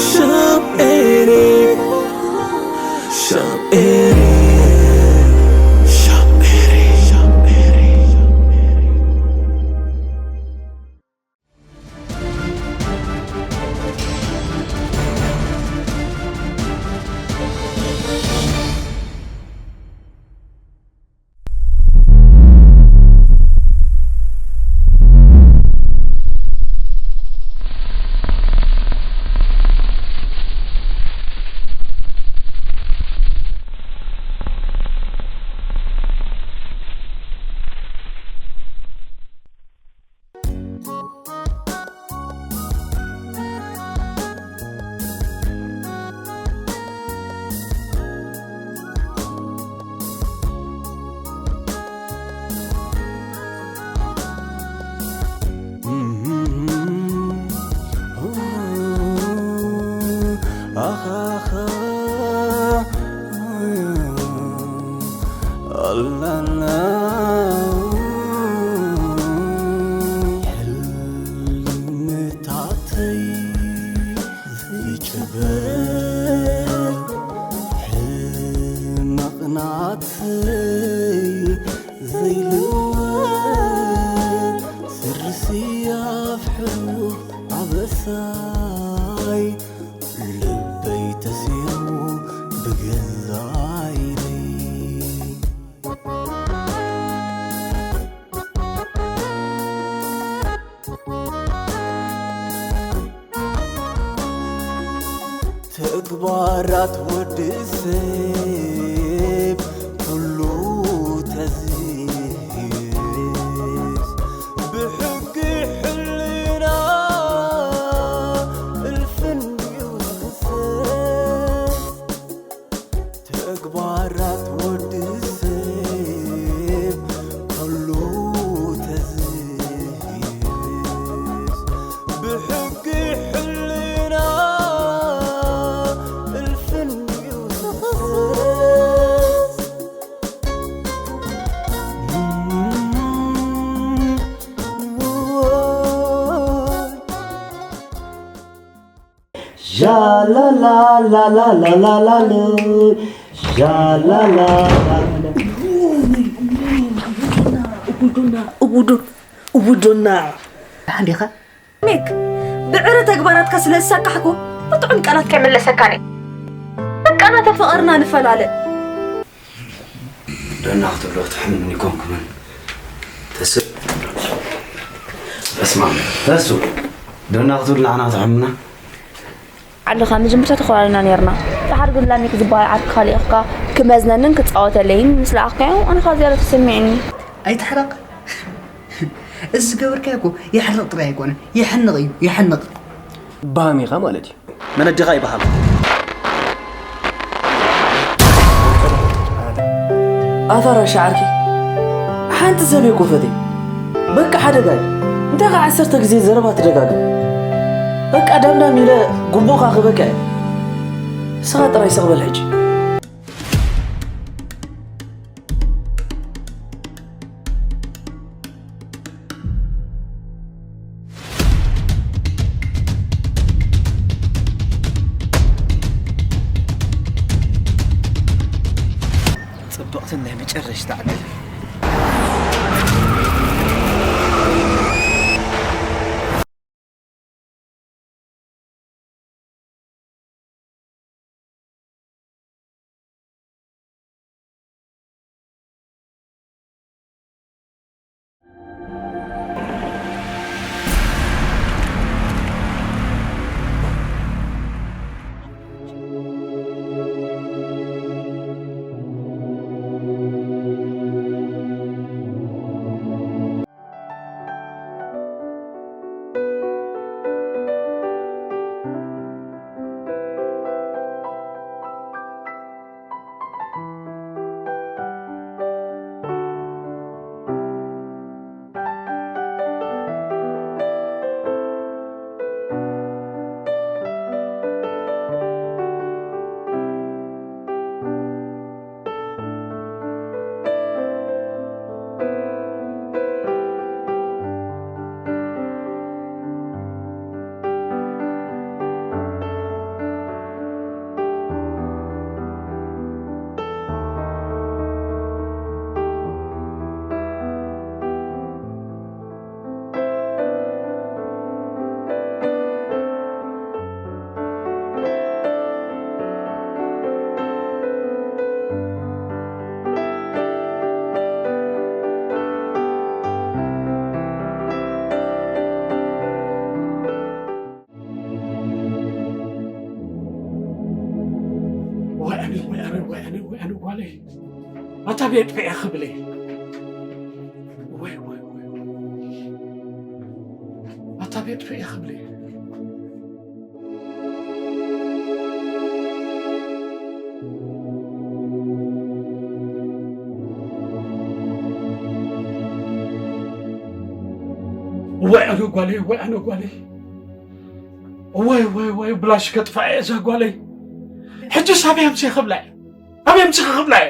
Shop eighty. Shop eighty. Shop eighty. ሕልምታተይ ዝጭበ ሕመቕናተይ ዘይልወ ስርሲ ኣፍሕሩ ኣበሳይ ልበይ ተሲሩ ብገዛይ ተግባራት ወዲ ሰብ ኩሉ ተዝህስ ብሕጊ ሕልና እልፍን ይውሰስ። ተግባራት ወዲ ሰብ ኩሉ ተዝህስ ብሕጊ ሕልና እልፍን ይውሰስ። ሻላላላላላላላሉ፣ ሻላላላ። እቡዶና፣ እቡዶ-፣ እቡዶና። ደሓን ዲኻ? ሜክ፣ ብዕረ ተግባራትካ ስለ ዝሰካሕኩ፣ ብጥዑም ቃላት ከይምለሰካን እየ። በቃ፣ ናተ ፍቕርና ንፈላለ። ደና ክትብሎ ክትሕምኒ ኮንኩምን። ተስእ። በስመ ኣብ። ተሱ። ደና ክትብል ንዓና ትሕምና። ዓድኻ መጀመርታ ተኾራሪና ነይርና። ደሓር ግን ላሚክ ዝበሃል ዓርክኻ ልኢኽካ ክመዝነንን ክጻወተለይን ምስ ለኣኽካዮ ኣነ ካብ ዝያዳ ተሰሚዑኒ። ኣይትሕረቕ። እዚ ዝገበርካዮ እኮ የሕርቕ ጥራይ ኣይኮነን፣ የሕንቕ እዩ፣ የሕንቕ። ባም ኢኻ ማለት እዩ። መን ኣዴኻ ይበሃል? ኣታ ራሻ ዓርኪ፣ ሓንቲ ሰብ እየ እኮ ፈትየ። በቃ ሓደጋ እዩ። እንታይ ከ ዓሰርተ ግዜ ዘረባ ትደጋግም? በቃ ዳምዳም ኢለ ጉቦኻ ክበቅዕ። ንስኻ ጥራይ ስቕ በል ሕጂ። ጽብቕትን ናይ መጨረሽታ ዕድል። ጓለይ፣ ኣታ ቤት ፒኤ ክብለይ። ወይ፣ ወይ፣ ወይ፣ ወይ። ኣታ ቤት ፒኤ ክብለይ። ወይ ኣነ ጓለይ፣ ወይ ኣነ ጓለይ። ወይ፣ ወይ፣ ወይ፣ ብላሽ ከጥፋ እየ እዛ ጓለይ። ሕጂ ሳብ ኣምሲ ክብላ እየ። ኣበይ ኣምሲ ክብላ እየ።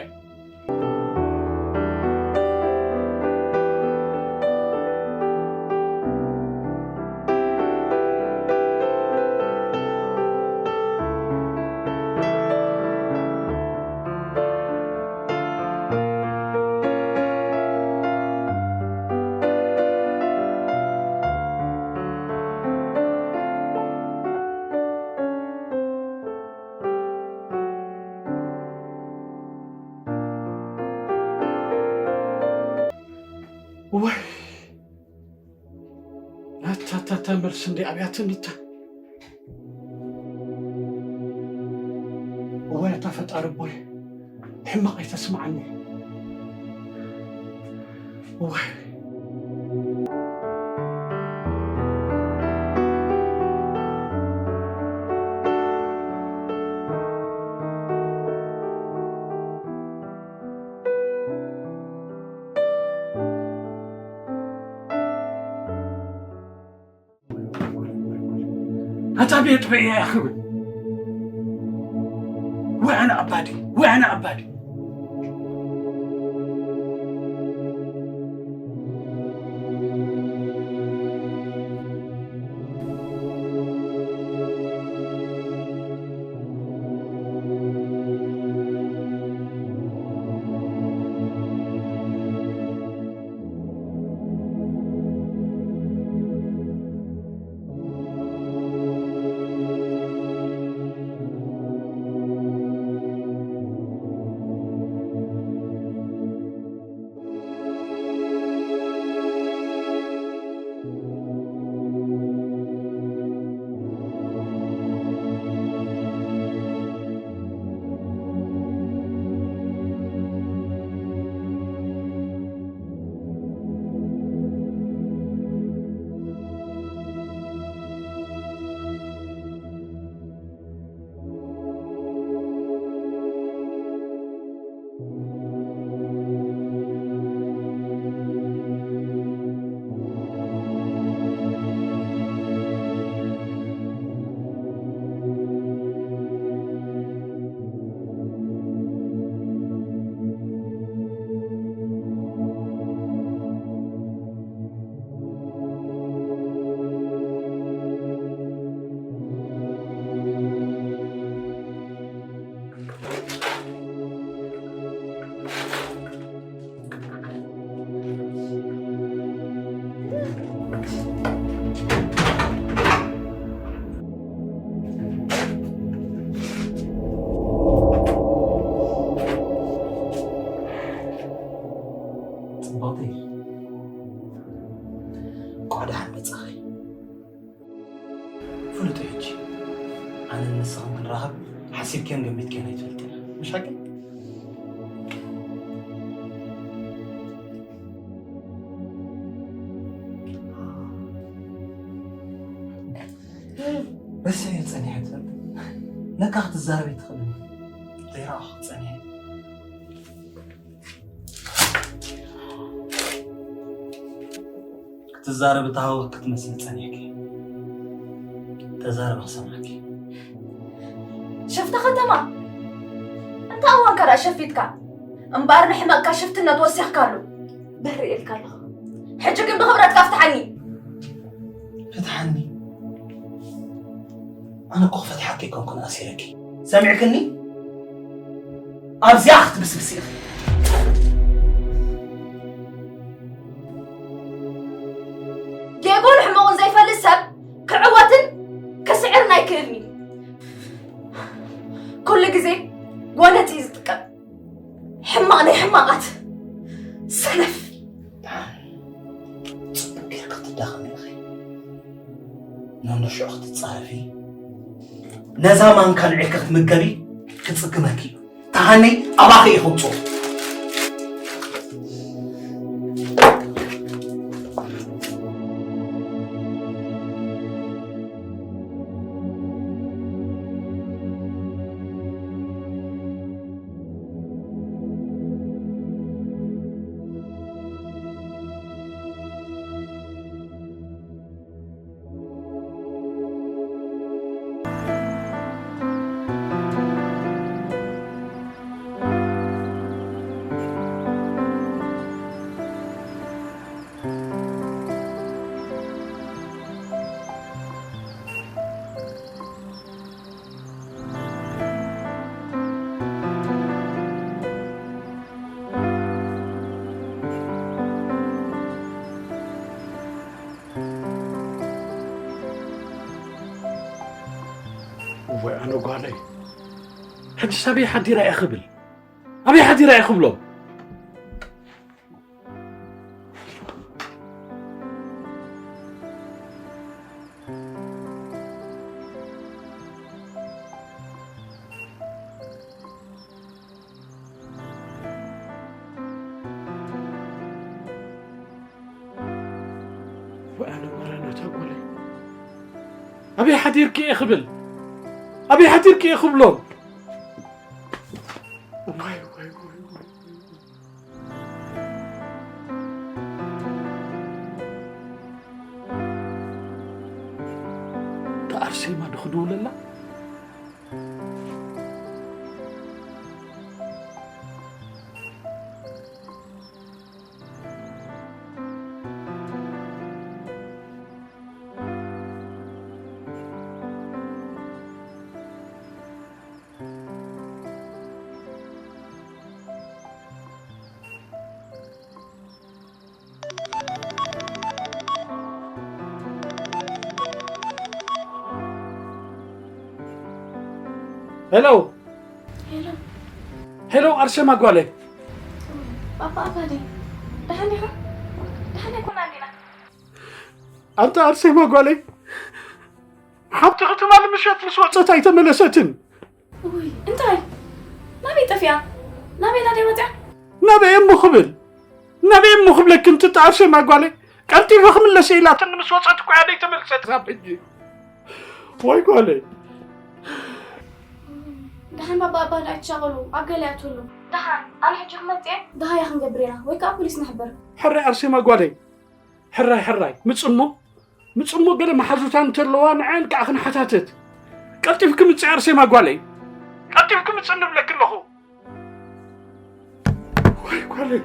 ወይ ኣታ፣ ኣታ፣ ኣታ፣ መልሲ እንዲ ኣብያትኒ እታ። እዋይ፣ ኣታ ፈጣሪ ቦይ፣ ሕማቕ ኣይተስምዓኒ። እዋይ። ኣታ ቤት በየ ያኽብል። ወይ ኣነ ኣባዲ፣ ወይ ኣነ ኣባዲ። ጽብቕቲ፣ እንኳዕ ደሓን መጻኺ። ፍሉጥ እዩ ሕጂ። ኣነን ንስኽን ክንራኸብ ሓሲብክዮን ገሚትክዮን ኣይትፈልጥን። ምሽ ሓቂ? ረሲዐዮ ጸኒሐ ትፈልጥ? ለካ ክትዛረብ ኣይትኽእልን። ዘይረኣኹ ጸኒሐ። ክትዛረብ እተሃወኽ ክትመስል ጸኒሕኪ። ተዛረቢ ክሰምዓኪ። ሽፍታ ከተማ! እንታ እዋንካ ደኣ ሸፊትካ? እምበኣር ንሕመቕካ ሽፍትነት ወሲኽካሉ። በሪ ኢልካ ኣለኹ። ሕጂ ግን ብኽብረትካ ፍትሓኒ። ፍትሓኒ? ኣነ እኮ ክፈትሓኪ ኣይኮንኩን ኣሲረኪ። ሰሚዕክኒ? ኣብዚኣ ክትብስብሲ ኢኺ። ጌጎን ሕመቑን ዘይፈልጥ ሰብ ክዕወትን ክስዕርን ኣይክእልን እዩ። ኩሉ ግዜ ጎነጽ እዩ ዝጥቀም። ሕማቕ ናይ ሕማቓት ሰነፍ። ደሓን ጽቡቕ ጌርኪ ክትዳኸሚ ኢኺ። ነንዶ ሽዑ ክትጻረፊ፣ ነዛ ማንካ ንዒልኪ ክትምገቢ ክጽግመኪ እዩ። እታ ኣነይ ኣባኺ እየ ክውፅኦ። እዋይ ኣነ ጓለይ፣ ሕጂ ሳበይ ሓዲራ እየ ክብል? ኣበይ ሓዲራ እየ ክብሎም? ወኣነ መረናታ ጓለይ፣ ኣበይ ሓዲርኪ እየ ክብል? ኣበይ ሓዲርኪ እየ ክብሎም? ዋይ፣ ዋይ፣ ዋይ፣ ዋይ፣ ዋይ። እታ ኣርሴማ ዶ ክድውለላ? ሄሎ። ሄሎ። ሄሎ፣ ኣርሴማ ጓለይ። ባባ ኣባዲ፣ ደሓን ኢኻ? ደሓን ኣይኮናን ዲና? ኣንታ ኣርሴማ ጓለይ፣ ሓብትኺ ትማሊ ምሸት ምስ ወጸት ኣይተመለሰትን። ውይ፣ እንታይ? ናበይ ጠፊኣ? ናበይ ናደይ ወፂኣ? ናበይ እሞ ክብል? ናበይ እሞ ክብለኪ? እንትቲ ኣርሴማ ጓለይ፣ ቀልጢፈ ክምለስ ኢላትኒ ምስ ወጸት እኮ እያ ዘይተመልሰት ክሳብ ሕጂ። ወይ ጓለይ። ደሓን ባባ ኣባዲ ኣይትሻቐሉ፣ ኣብ ገለ እያ ትህሉ። ደሓን፣ ኣነ ሕጂ ክመጽእ እየ። ደሃያ ክንገብር ኢና፣ ወይ ከኣ ፖሊስ ንሕብር። ሕራይ ኣርሴማ ጓለይ፣ ሕራይ፣ ሕራይ፣ ምጽሞ፣ ምጽሞ ገለ መሓዙታ እንተለዋ ንዐን ከኣ ክንሓታትት። ቀልጢፍኪ ምጽኢ ኣርሴማ ጓለይ፣ ቀልጢፍኪ ምጽኢ ንብለኪ ኣለኹ። ወይ ጓለይ፣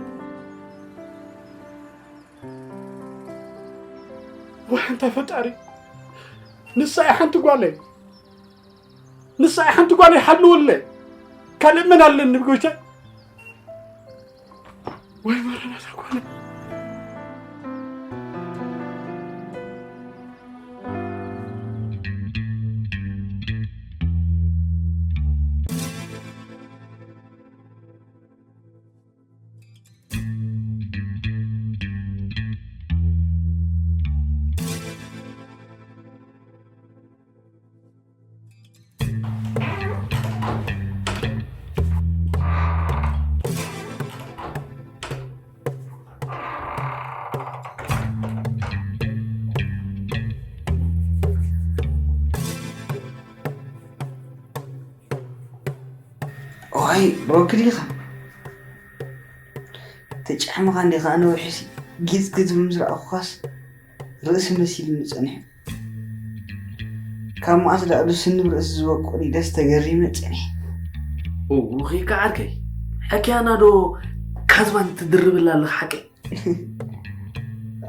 ወይ ኣንታ ፈጣሪ፣ ንሳ እያ ሓንቲ ጓለይ። ንሳ እያ ሓንቲ ጓለይ፣ ሓልውለይ። ካልእ መን ኣለኒ ብጎይታ? ወይ መረናታ ጓለይ። ኦይ ሮኪ ዲኻ? ተጫሕምኻ እንዲኻ ኣነ ውሒሲ ጊጽ ጊጽ ብምዝራእኩኻስ ርእሲ መሲልኒ ጸኒሑ። ካብ መዓስ ደኣ ዶ ስኒ ብርእሲ ዝበቁል ኢለስ ተገሪመ ጸኒሐ። ኡኺ ከዓርከይ፣ ሕክያና ዶ ካዝማን ትድርብላ ኣለኻ ሓቀይ?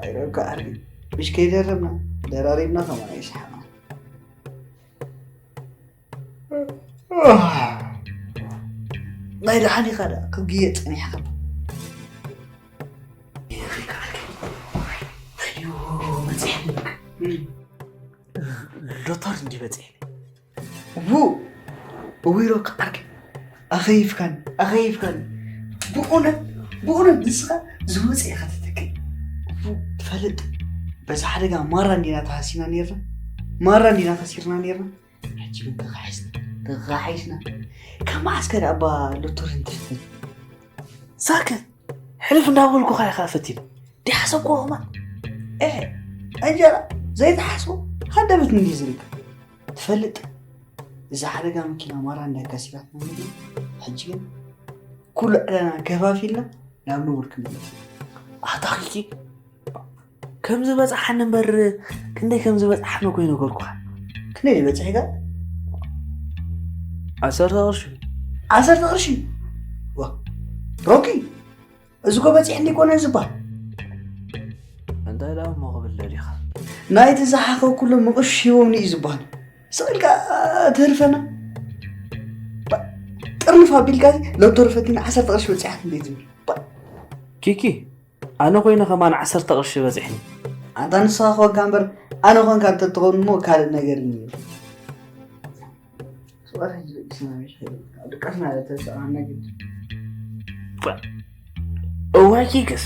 ኣይረብካ ዓርኪ፣ ምሽ ከይደረብና ደራሪብና ከማን ኣይስሓቕና። ናይ ደሓን ኢኻ ደኣ ክግየ ጸኒሕካ። ዶክተር እንዲ በጽሐ ቡ እዊሮ ዓርኪ ኣኸይፍካን ኣኸይፍካን ብእውነት ብእውነት ንስኻ ዝወፀ ኢኻ ተተክእ። ትፈልጥ በዚ ሓደጋ ማራ እንዲና ተሃሲና ነርና፣ ማራ እንዲና ከሲርና ነርና። ሕጂ ግን ተኻሒስና ተጋሓይስና። ካብ መዓስ ከ ደኣ እባ ሎቶሪ እንትፍትን? ሳክት! ሕልፍ እንዳበልኩኻ ኢኻ ፈቲነ። ዲሓሰብኩዎ ኸማን? ኤ፣ እንጀራ ዘይትሓስቦ ሃንደበት እንድዩ ዝርከብ። ትፈልጥ? እዛ ሓደጋ መኪና ማራ እንዳጋሲባትና ነይሩ። ሕጂ ግን ኩሉ ዕዳና ገፋፊልና ናብ ንቡር ክንምለስ። ኣታ ኪኪ፣ ከም ዝበጽሓኒ እምበር ክንደይ ከም ዝበጽሓኒ እኮ ይነገርኩኻ። ክንደይ ዝበጽሕ ኢኻ? ዓሰርተ ቅርሺ። ዓሰርተ ቅርሺ? ዋ፣ ሮኪ፣ እዚ እኮ በጺሕ እንዲኮነ ዝበሃል። እንታይ ደኣ እሞ ክብል ደሊኻ? ናይቲ ዝሓኸኩሉ ምቕሽ ሂቦምኒ እዩ ዝበሃል። ስቕ ኢልካ ተህልፈና። ባ-፣ ጥርንፍ ኣቢልካ ሎቶሪ ፈቲና ዓሰርተ ቅርሺ በጺሓት እንዴት ዝብል? ባ-፣ ኪኪ፣ ኣነ ኮይነ ከማን ዓሰርተ ቅርሺ በጺሕኒ። ኣንታ ንስኻ ኮንካ እምበር፣ ኣነ ኮንካ እንተትኸውን እሞ ካልእ ነገር እዩ ነይሩ። ስቕ ኢልካ ደቂስና መሽ ድቃስና ተሰኣና ግድ። እዋይ ኪክስ፣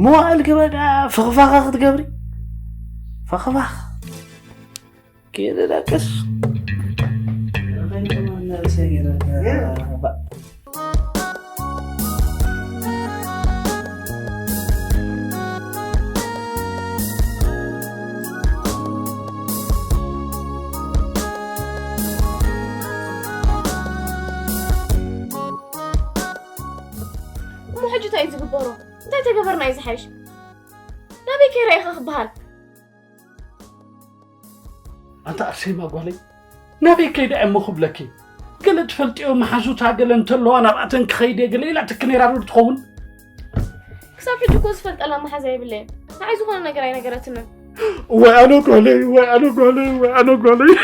መዋእልኪ በቃ ፍኽፋኻ ክትገብሪ? ፍኽፋኽ። ኪዲ ደቅስ። እሞ ሕጂ እንታይ እዩ ዝግበሮ? እንታይ ተገበርና እዩ ዝሓይሽ? ናበይ ከይረ ኢኻ ክበሃል? ኣንታ ኣርሴማ ጓለይ፣ ናበይ ከይደ እየ እሞ ክብለኪ? ገለ ትፈልጥዮ መሓዙታ ገለ እንተለዋ ናብኣተን ክኸይድ እየ ገለ ኢላትኪ ነይራ ዶ ትኸውን? ክሳብ ሕጂ እኮ ዝፈልጠላ መሓዛ የብለይን። ንዓይ ዝኾነ ነገር ኣይነገረትንን። ወይ ኣነ ጓለይ፣ ወይ ኣነ ጓለይ፣ ወይ ኣነ ጓለይ።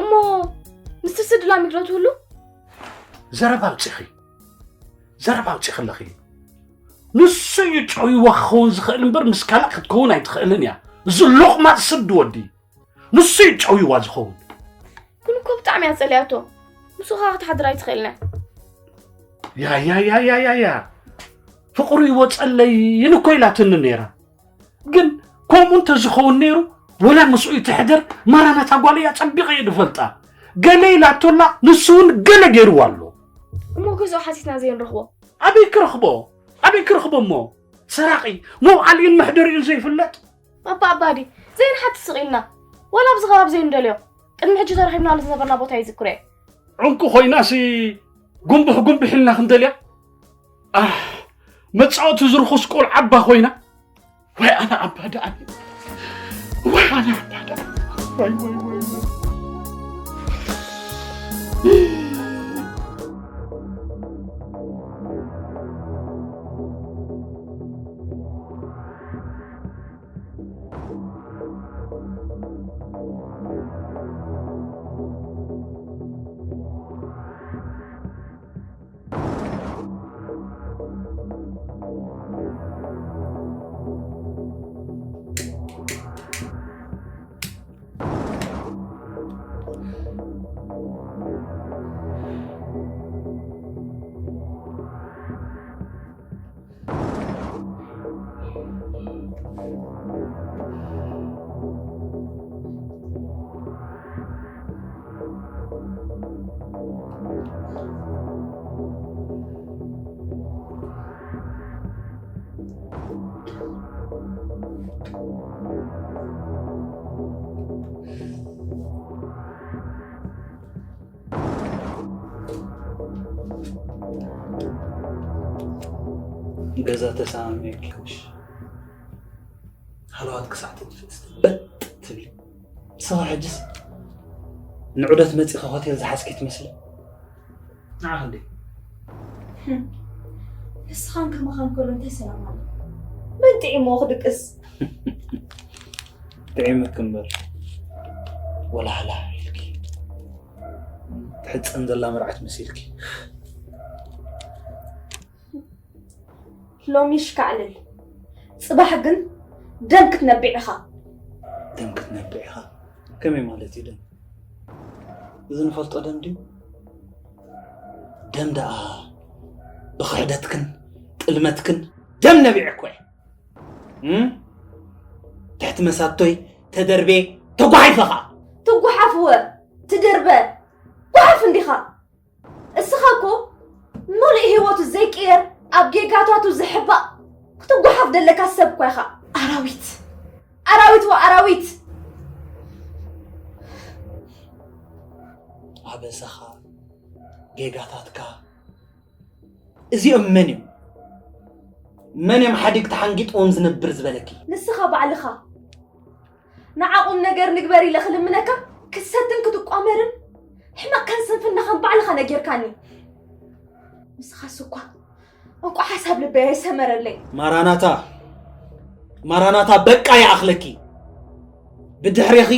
እሞ ምስቲ ስድላ ሚግዶ ትህሉ? ዘረባ ኣውፂኺ፣ ዘረባ ኣውፂኺ ኣለኺ። ንሱ እዩ ጨውይዋ ክኸውን ዝኽእል እምበር ምስ ካልእ ክትከውን ኣይትኽእልን እያ። እዚ ሎቕማፅ ስዲ ወዲ ንሱ እዩ ጨውይዋ ዝኸውን። ግን እኮ ብጣዕሚ እያ ፀሊኣቶ። ምስኡ ከዓ ክትሓድር ኣይትኽእልን እያ። ያ ያ ያ ያ ያ ያ ፍቕሩ ይወፀለይን እኮ ኢላትኒ ነይራ። ግን ከምኡ እንተዝኸውን ነይሩ ወላ ምስኡ ይትሕደር። ማራናታ ጓለይ ኣፀቢቐ እየ ዝፈልጣ። ገለ ኢላቶላ ንሱ እውን ገለ ገይርዋ ኣሎ። እሞ ገዝኦ ሓቲትና ዘይንረኽቦ? ኣበይ ክረኽቦ? ኣበይ ክረኽቦ እሞ? ሰራቒ፣ መውዓሊኡን መሕደሪኡን ዘይፍለጥ። ኣባ ኣባዲ ዘይንሓትት ስቕ ኢልና ዋላ ኣብዚ ከባቢ ዘይንደልዮ ቅድሚ ሕጂ ተረኺብናሉ ዝነበርና ቦታ ይዝክሮ እየ። ዕንቁ ኮይናሲ ጉንብሕ ጉንብሕ ኢልና ክንደልያ? ኣህ፣ መጻወቲ ዝርኹስ ቆልዓ ኣባ ኮይና። ወይ ኣነ ኣባ ደኣ። ወይ ኣነ ኣባ ደኣ። ወይ ወይ ወይ ወይ። ገዛ ተሰማሚዕኪ። ሃለዋት ክሳዕ ትጥፍእ ስትበጥ ትብሊ። ንስኻ ሕጅስ ንዑደት መጺኻ ሆቴል ዝሓዝኪ ትመስሊ። ንዓ ክንደይ? ንስኻን ከማኻን ከሎ እንታይ ሰላም ኣሎ? መን ጥዒሞ ክድቅስ? ጥዒምክ እምበር ወላህላህ ኢልኪ ትሕጸን ዘላ መርዓት መሲልኪ። ሎሚ ሽካዕልል፣ ጽባሕ ግን ደም ክትነብዕ ኢኻ። ደም ክትነብዕ ኢኻ? ከመይ ማለት እዩ ደም? እዚ ንፈልጦ ደም ድዩ? ደም ደኣ ብኽሕደትክን ጥልመትክን ደም ነቢዐ እኮ እየ። እም? ትሕቲ መሳቶይ ተደርቤ ተጓሒፈኻ። ትጓሓፍወ ትድርበ ጓሓፍ እንዲኻ። እስኻ እኮ ምሉእ ህይወቱ ዘይቅየር፣ ኣብ ጌጋታቱ ዝሕባእ ክትጓሓፍ ደለካ ሰብ እኳ ኢኻ። ኣራዊት፣ ኣራዊት ወኣራዊት። ኣበሳኻ፣ ጌጋታትካ እዚኦም መን እዮም? መን እዮም ሓዲግ ተሓንጊጥዎም ዝነብር ዝበለኪ? ንስኻ ባዕልኻ ንዓ ቁም ነገር ንግበር ኢለ ክልምነካ ክሰትን ክትቋመርን ሕመቕካን ስንፍናኻን ባዕልኻ ነጊርካኒ። ንስኻስ እኳ እንቋ ሓሳብ ልበይ ኣይሰመረለይ። ማራናታ፣ ማራናታ፣ በቃ ይኣኽለኪ። ብድሕሬኺ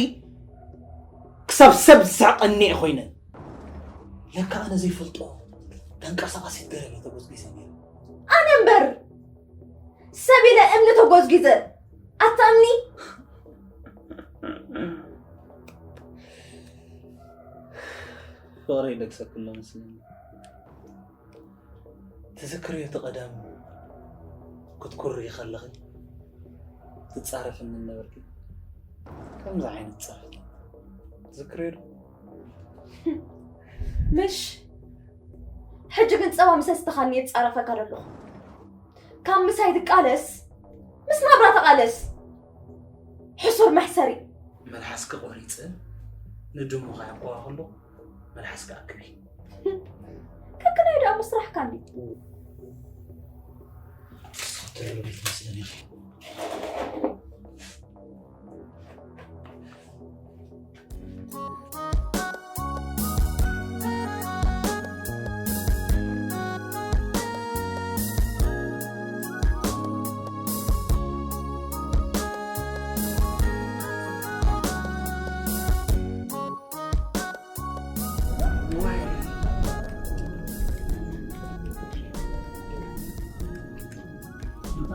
ክሳብ ሰብ ዝስሕቐኒ እየ ኮይነ። ለካ ኣነ ዘይፈልጦ ተንቀሳቓሲት ገረብ እየ ተጎዝጊዘ ነይረ። ኣነ እምበር ሰብ ኢለ እምኒ ተጎዝጊዘ። ኣታ እምኒ። ፍቕረይ ይደግሰክሎ መስለኒ። ትዝክርዮ እቲ ቀደም ክትኩርሪ ከለኺ ትጻረፍኒ ነበርኪ? ከምዚ ዓይነት ጸርፊ ትዝክርዮ ዶ? ምሽ፣ ሕጂ ግን ጸባ ምስ ኣስተኻኒ ይጻረፈካ ዘለኹ። ካብ ምሳይ ትቃለስ፣ ምስ ናብራ ተቓለስ። ሕሱር መሕሰሪ። መልሓስኪ ቆሪጸ ንድሙ ከየቋዋ ከለኹ መልሓስኪ ኣክቢ። ከክናይ ደኣ ምስራሕካ እንዲ። ትርብት መስለኒ።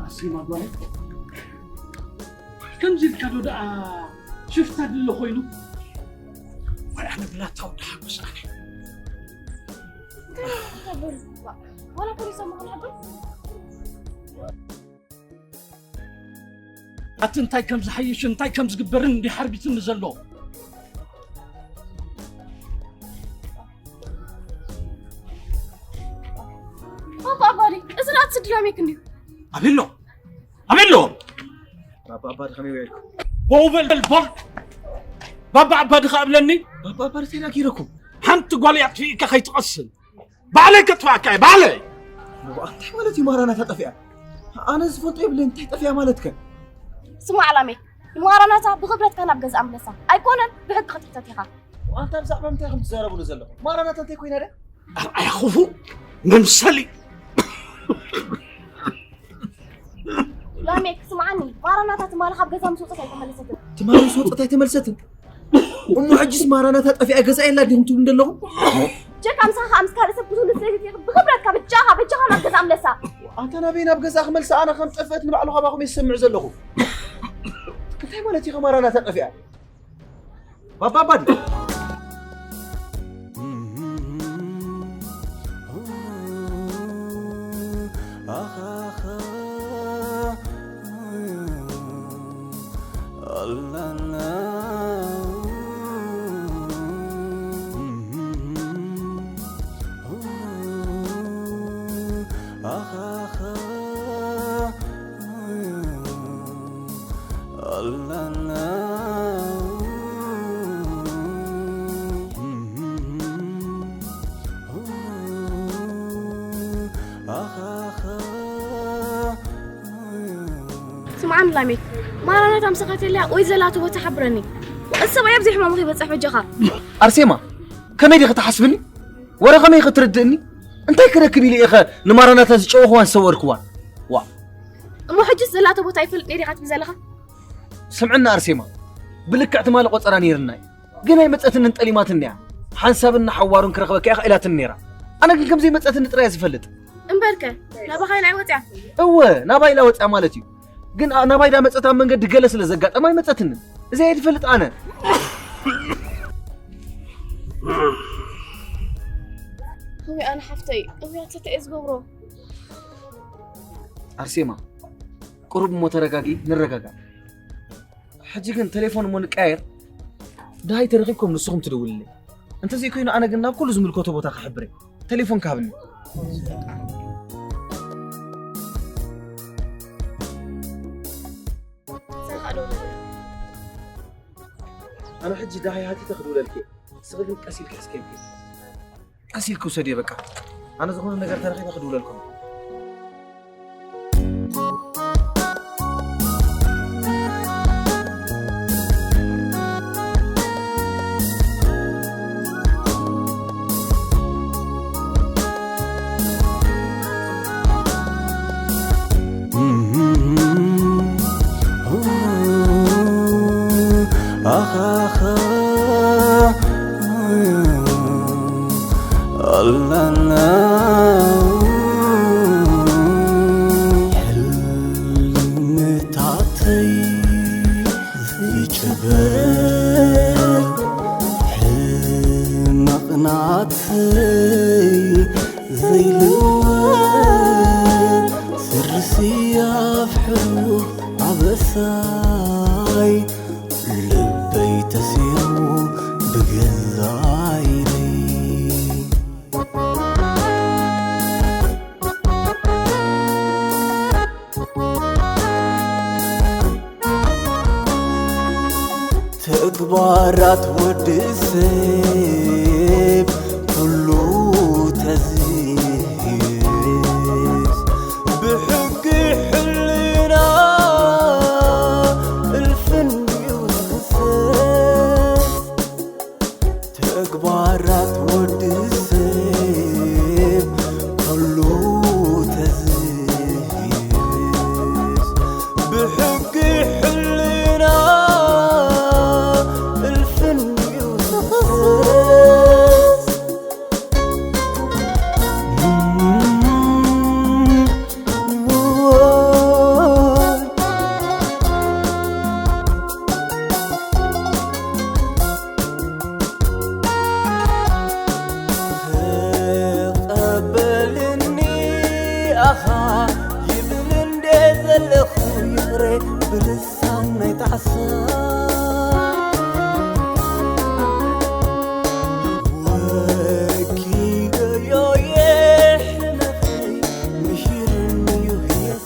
ኣስሪማ ጓል፣ ከምዚ ኢልካ ዶ ደኣ ሽፍታ ድሎ ኮይኑ? ወይ ኣነ ብላታ ወዲ ሓጎስ ኣነ። እንታይ ኢኻ ትብል? ዋላ ፖሊስ ኣሞ ክንሕብር? ኣቲ እንታይ ከም ዝሓይሽን እንታይ ከም ዝግበርን እንዲ ሓርቢትኒ ዘሎ። ባባ ኣባዲ፣ እዚ ደኣ እቲ ስዲ ላሜክ እንድዩ። ኣቤሎ! ኣቤሎ! ባባ ኣባዲ ከመይ ውዒልኩም? ቦው በል፣ በል! ባባ ኣባዲ ከኣ እብለኒ። ባባ ኣባዲ እንታይ ነጊረኩም? ሓንቲ ጓል እያ ኣጥፊእካ ከይትቐስን። ባዕለይ ከጥፍኣካ እየ፣ ባዕለይ! ባባ፣ እንታይ ማለት እዩ ማራናታ ጠፊኣ? ኣነ ዝፈልጦ የብለይን፣ እንታይ ጠፊኣ ማለት ከ? ስማዕ ላሜክ፣ ንማራናታ ብኽብረትካ ናብ ገዛኣ ምለሳ። ኣይኮነን፣ ብሕጊ ክትሕተት ኢኻ። ኣንታ ብዛዕባ ምንታይ ኢኹም ትዛረቡሉ ዘለኹም? ማራናታ እንታይ ኮይና ድያ? ኣርኣያ ክፉእ መምሰሊ። ላሜክ፣ ስምዓኒ፣ ማራናታ ትማሊ ካብ ገዛ ምስ ወጸት ኣይተመለሰትን። ትማሊ ምስ ወጸት ኣይተመልሰትን? እሞ ሕጂስ ማራናታ ጠፊኣ ገዛ የላ ዲኹም ትብሉ ዘለኹም? ጀካ ምሳኻ ምስ ካልእ ሰብ ክትህሉ ስለዘይትኽእል ብኽብረትካ በጃኻ፣ በጃኻ ናብ ገዛ ምለሳ። ኣንታ ናበይ ናብ ገዛ ክመልሳ? ኣነ ከም ጠፍአት ንባዕሉ ካባኹም እየ ዝሰምዕ ዘለኹ። እንታይ ማለት እዩ ማራናታ ጠፊኣ? ባባ ኣባዲ። ስምዓኒ ላሜክ፣ ማራናታ ምሳኻ ተልያ ወይ ዘላቶ ቦታ ሓብረኒ። እዚ ሰብኣይ ኣብዚ ሕማሙ ከይበጽሕ በጃኻ። ኣርሴማ፣ ከመይ ዲኺ ትሓስብኒ? ወረ ከመይ ኢኺ ትርድእኒ? እንታይ ክረክብ ኢለ ኢኸ ንማራናታ ዝጨወኽዋን ዝሰወርክዋን? ዋ። እሞ ሕጅስ ዘላቶ ቦታ ኣይፈልጥ ነይረ ኢኻ ትብል ዘለኻ? ስምዕና ኣርሴማ፣ ብልክዕ ትማሊ ቆጸራ ነይርና እዩ። ግን ኣይመጸትንን ጠሊማትኒ እያ። ሓንሳብን ንሓዋሩን ክረኽበካ እየ ኢላትኒ ነይራ። ኣነ ግን ከም ዘይመጸትኒ ጥራይ እየ ዝፈልጥ። እምበርከ፣ ናባኻ ኢላ ኣይወጽያ? እወ፣ ናባይ ኢላ ወጽያ ማለት እዩ። ግን ኣ-፣ ናባይ ዳ መጸት ኣብ መንገዲ ገለ ስለ ዘጋጠማ ኣይመጸትንን። እዚ እየ ዝፈልጥ ኣነ። እውይ ኣነ ሓፍተይ፣ እውይ ኣንተ እንታይ እየ ዝገብሮ? ኣርሴማ፣ ቁሩብ እሞ ተረጋጊ፣ ንረጋጋእ። ሕጂ ግን ቴሌፎን እሞ ንቀያየር። ደሃይ ተረኺብኩም ንስኹም ትደውልለይ። እንተዘይኮይኑ ኣነ ግን ናብ ኩሉ ዝምልከቶ ቦታ ክሕብር እየ። ቴሌፎን ክሃብኒ። ኣነ ሕጂ ደሃይ ሃቲተ ክድውለልኪ እየ። ንስኺ ግን ቀስ ኢልኪ ሕስከልኪ። ቀስ ኢልኪ ውሰድዮ በቃ። ኣነ ዝኾነ ነገር ተረኺበ ክድውለልኩም። ሕልምታተይ ዘይጭበጥ ሕመቕ ናተይ ዘይልወጥ ስርሲ ኣፍሕሩ ኣበሳይ ልበይ ተሲሩ ብገዛ ኢደይ። ተግባራት ወዲ ሰብ ኩሉ ተዝህስ ብሕጊ ሕልና እልፍን ድዩ ዝኽሰስ? ተግባራት ወዲ ሰብ ኩሉ ተዝህስ ብሕጊ ሕልና እልፍን ድዩ ዝኽሰስ? ተቐበልኒ ኣኻ ይብል እንደ ዘለኹ ይቕረ ብልሳን ናይ ጣዕሳ። ወኪለዮ የሕለፈይ ምሂርንዩ ህየሳ።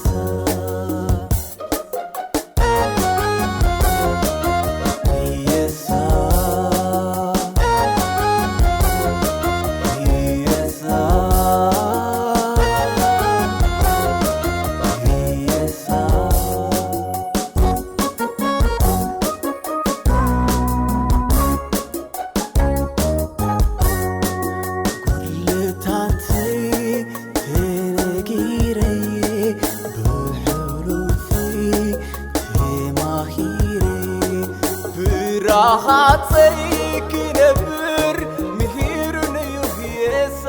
ጉድለታተይ ተነጊረየ ብሕሉፈይ ተማሂረ ብራኻተይ ክነብር ምሂሩንዩ ህየሳ።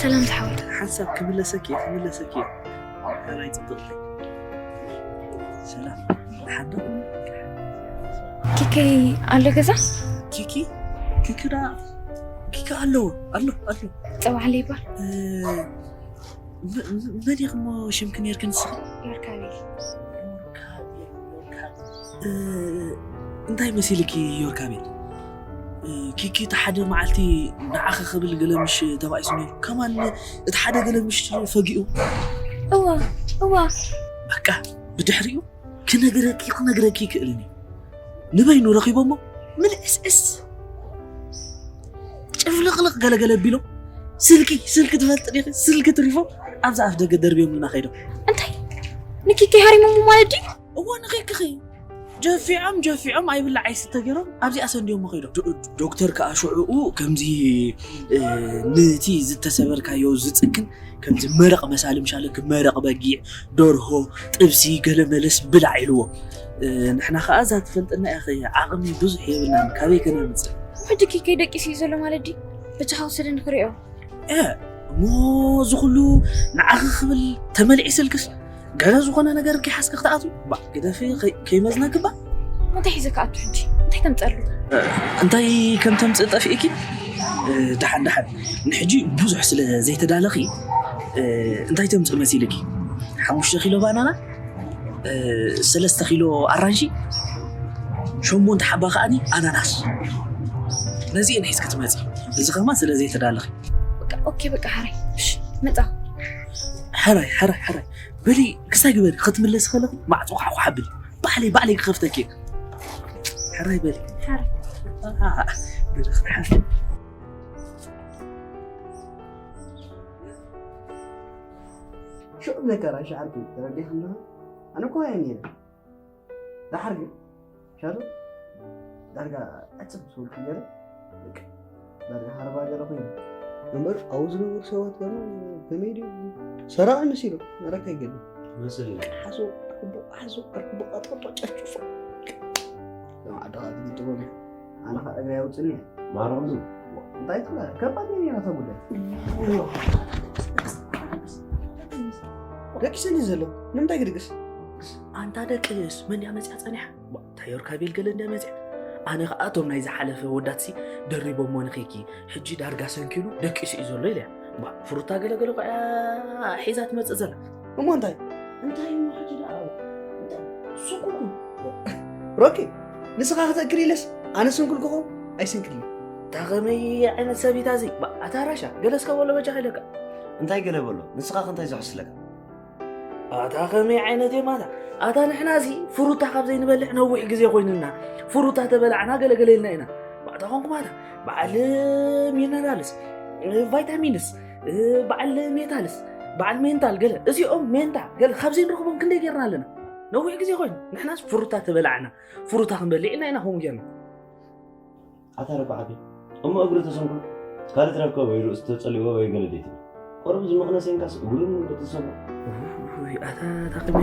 ሰላም ዝሓወይ። ሓንሳብ ክምለሰኪ እየ፣ ክምለሰኪ እየ። ሕራይ ጽብቕቲ። ሰላም። ሓዶ። ኪከይ ኣሎ ገዛ? ኪኪ? ኪኪ ዳ? ኪኪ ኣሎ፣ ኣሎ፣ ኣሎ። ጸዋዕለይ እባ። እ፣ መ-፣ መ-፣ መን ኢኺ እሞ ሽምኪ ነይርኪ ንስኺ? ዮርካቤል። ዮርካቤል፣ ዮርካቤል። እ፣ እንታይ መሲልኪ ዮርካቤል? እ፣ ኪኪ እቲ ሓደ መዓልቲ ንዓኺ ክብል ገለ ምሽ ተባኢሱ ነይሩ። ከማን እቲ ሓደ ገለ ምሽ ፈጊኡ። እዋ፣ እዋ። በቃ፣ ብድሕሪኡ ክነግረኪ፣ ክነግረኪ ይክእልን እዩ። ንበይኑ ረኺቦሞ ምልዕስዕስ ጭፍልቕልቕ ገለገለ ቢሎም ስልኪ ስልኪ ትፈልጥ ዲኺ? ስልኪ ትሪፎም ኣብዛ ኣፍ ደገ ደርብዮምልና ከይዶም። እንታይ ንኪኪ ሃሪሞም ማለት ድዩ? እዎ ንኺክኺ ጀፊዖም ጀፊዖም ኣይብላዕ ኣይስተ ገይሮም ኣብዚኣ ሰንድዮሞ ከይዶም። ዶ- ዶክተር ከኣ ሽዑኡ ከምዚ እ፣ ነቲ ዝተሰበርካዮ ዝጽክን ከምዚ መረቕ መሳሊ ምሻለ መረቕ በጊዕ፣ ደርሆ፣ ጥብሲ፣ ገለ መለስ ብላዕ ኢልዎ። እ፣ ንሕና ከኣ እዛ ትፈልጠና ኢኺ ዓቕሚ ብዙሕ የብልናን ካበይ ከነምጽእ? ሕጂ ኪከይ ደቂሱ እዩ ዘሎ ማለት ድዩ? ብቻ ውሰደኒ ክሪኦ። እ፣ እሞ እዚ ኩሉ ንዓኺ ክብል ተመሊዒ ስልክስ ገለ ዝኾነ ነገር ከይሓዝኪ ክትኣትዊ ባ ግደፊ ከይ- ከይመዝነኪ ባ። እንታይ ሒዘ ክኣቱ ሕጂ? እንታይ ተምፀሉ? እንታይ ከም ተምፅእ ጠፊእኪ? እ፣ ደሓን ደሓን ንሕጂ ብዙሕ ስለ ዘይተዳለኺ እ፣ እንታይ ተምፅእ መሲልኪ? ሓሙሽተ ኪሎ ባናና፣ እ፣ ሰለስተ ኪሎ ኣራንሺ፣ ሸሞንተ ሓባ ከዓኒ ኣናናስ። ነዚአን ሒዝኪ ትመፂ። እዚ ከማ ስለ ዘይተዳለኺ። በቃ ኦኬ፣ በቃ ሓራይ። እሺ፣ መፃ። ሓራይ ሓራይ ሓራይ በሊ ክሳይ ግበሪ ክትምለስ ከለኹ ማዕፆ ኳዕኳዕ ኣብሊ ባዕለይ ባዕለይ ክኸፍተኪ። ሓራይ በሊ። ሓራይ። ኣኣ፣ በሊ ክትሓፍ። ሽዑ ብለካ ራሻ ዓርኩ ተረዲኻ ኣለኻ? ኣነ እኮ እየ ነይረ። ደሓር ግን ሻዶ ዳርጋ ዕፅብ ዝበልኩ ገለ በቃ ዳርጋ ሃርባ ገለ ኮይኑ እምበር ኣብኡ ዝነበሩ ሰባት ገና ከመይ ድዩ ሰራቒ መሲሎም መረካ ይገድም መስል ሓሶ ሓሶ ኣርክቦ ኣጠጦ ጨፍጭፎ ዓድኻ ትግጥቦም እዮም ኣነ ኸዓ እግሪ ኣውፅኒ ማረኹም እንታይ ትብላ ከባድ ነይራ እታ ጉዳይ ደቂሰኒ ዘሎ ንምንታይ ክድቅስ ኣንታ ደቅስ መን ድያ መፅያ ፀኒሓ ታዮር ካቤል ገለ እንድያ መፅያ ኣነ ከዓ እቶም ናይ ዝሓለፈ ወዳትሲ ደሪቦሞ ንኺኪ ሕጂ ዳርጋ ሰንኪሉ ደቂሱ እዩ ዘሎ ኢለያ ፍሩታ ገለገለ ከዓ ሒዛ ትመፅእ ዘላ እሞ እንታይ እንታይ እሞ ሕጂ ደኣ ሱቁ ሮኪ ንስኻ ክትእክል ኢለስ ኣነ ስንኩል ክኾን ኣይስንክል እዩ እታ ከመይ ዓይነት ሰቢታ እዚ ኣታ ራሻ ገለስካ በሎ በጃ ኢለካ እንታይ ገለ በሎ ንስኻ ክንታይ ዝሕስለካ ኣታ ከመይ ዓይነት የማታ ኣታ ንሕና እዚ ፍሩታ ካብ ዘይንበልዕ ነዊሕ ግዜ ኮይንና ፍሩታ ተበላዕና ገለገለ ኢልና ኢና ባዕታ ኮንኩማታ በዓል ሚነራልስ ቫይታሚንስ በዓል ሜታልስ በዓል ሜንታል ገለ እዚኦም ሜንታ ገለ ካብዚ ንረኽቦም ክንደይ ጌርና ኣለና ነዊሕ ግዜ ኮይኑ ንሕናስ ፍሩታ ተበላዕና ፍሩታ ክንበልዕ ኢልና ኢና ከምኡ ጌርና ኣታ ረባዕቲ እሞ እግሩ ተሰንኩ ካልእ ትረብካ ወይ ርእሱ ተጸልዎ ወይ ገለ ደይትብል ቆርብ ዝመቕነሰ እንካስ እግሩን ተሰንኩ ኣታ ታቅሚ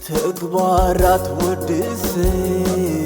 ተግባራት ወዲ ሰብ